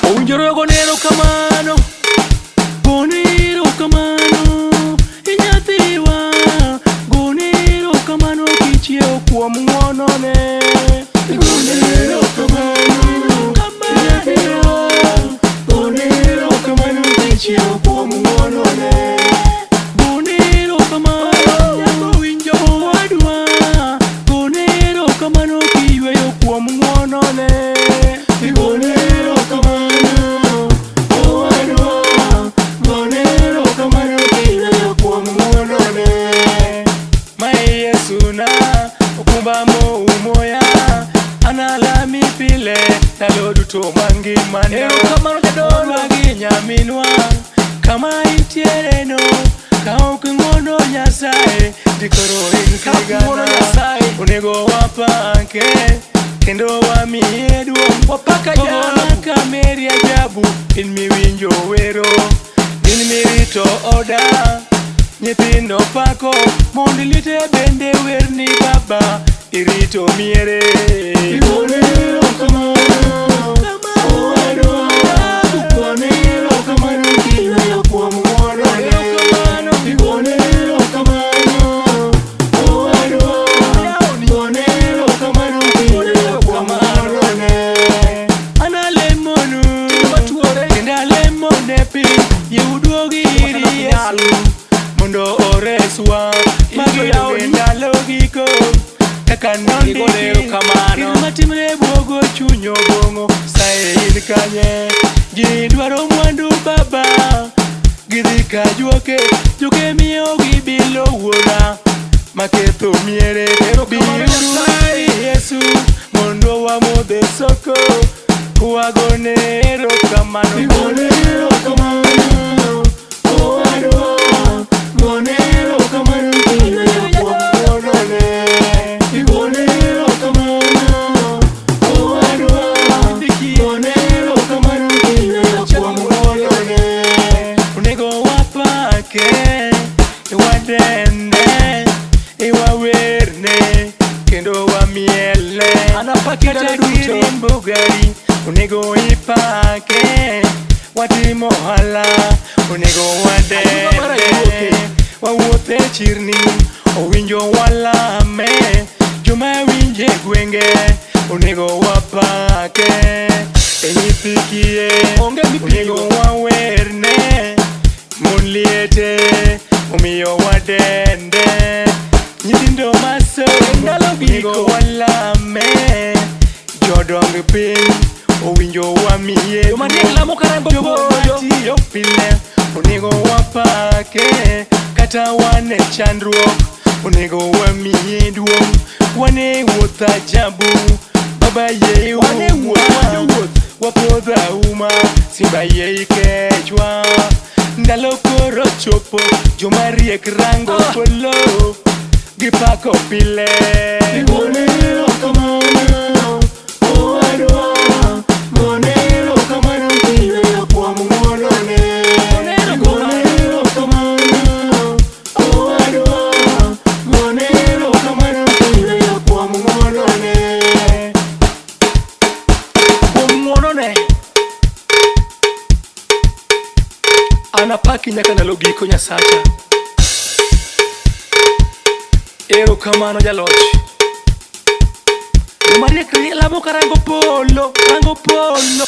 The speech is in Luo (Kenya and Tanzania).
Owinjore ogone erokamano, gone erokamano, inyathiwa, gone erokamano kichiewo kuom ng'wonone. Gone erokamano, nyathiwa, gone erokamano kichiewo kuom ng'wonone. Gone erokamano, winjo owadwa, gone erokamano kiyweyo kuom ng'wonone. Gone erokamano, owadwa, gone erokamano kiyweyo kuom ng'wonone. Mae Yesu na, okumba moumoya, analami pile ndalo duto mangimana. Erokamano jadolo. Owadwa gi nyaminwa, kama intiere no, ka ok ing'uono Nyasaye, dikoro in Ka ok ing'uono sigana. Nyasaye. Onego wapake, kendo wamiye duong'. Wapaka Ogona ajabu. ka Mary ajabu, in miwinjo wero, in mirito oda. Nyithindo pako, mond liete bende werni baba, irito miere. Gone erokamano, owadwa, gone erokamano kiyweyo kuom ng'wonone. Erokamano. Gone erokamano, owadwa, gone erokamano kiyweyo kuom ng'wonone. Analemonu, Matuore. kendo alemone piny, yie uduog ir Yesu mondo oreswa. Magi yaoni. ndalo giko kaka nondiki. Gone erokamano. Gik matimre buogo chuny obong'o sae in kanye ji dwaro mwandu baba gidhi ka juoke juoke miyo gibilo wuora maketho miere Erokamano biuru Nyasaye. ir Yesu mondo wamodhe soko wagone erokamano. Gone erokamano, owadwa, gone erokamano kiyweyo kuom ng'wonone. Gone erokamano, owadwa, gone erokamano kiyweyo kuom ng'wonone. Onego wapake, wadende, wawerne, kendo wamiele. Anapaki Kata ndalo duto. kiriembo gari, onego ipake. Watimo ohala, onego Ayuba mara wadende. iwuoke. Wawuothe e chirni, owinjo walame. Joma winje gwenge, onego wapake. E nyithi kiye, Onge mipimo. onego wawerne. Mon liete, omiyo wadende. Nyithindo masomo, Ndalo onego giko. walame. Jodong piny, owinjo wamiye Joma riek lamo karango Jogo polo. matiyo pile, onego wapake. Kata wan e chandruok, onego wamiye duong'. Wan e wuoth ajabu, baba yie Wan e wuoth, wan jowuoth. Wapodho auma, simba yie ikechwa. Ndalo koro chopo, joma riek rango Ah. polo, gipako pile. Gone erokamano, owadwa, gone erokamano kiyweyo kuom ng'wonone. Gone erokamano, owadwa, gone erokamano kiyweyo kuom ng'wonone. Kuom ng'wonone. Anapaki nyaka ndalo giko Nyasacha. Erokamano jaloch. Joma riek lamo karango polo, rango polo.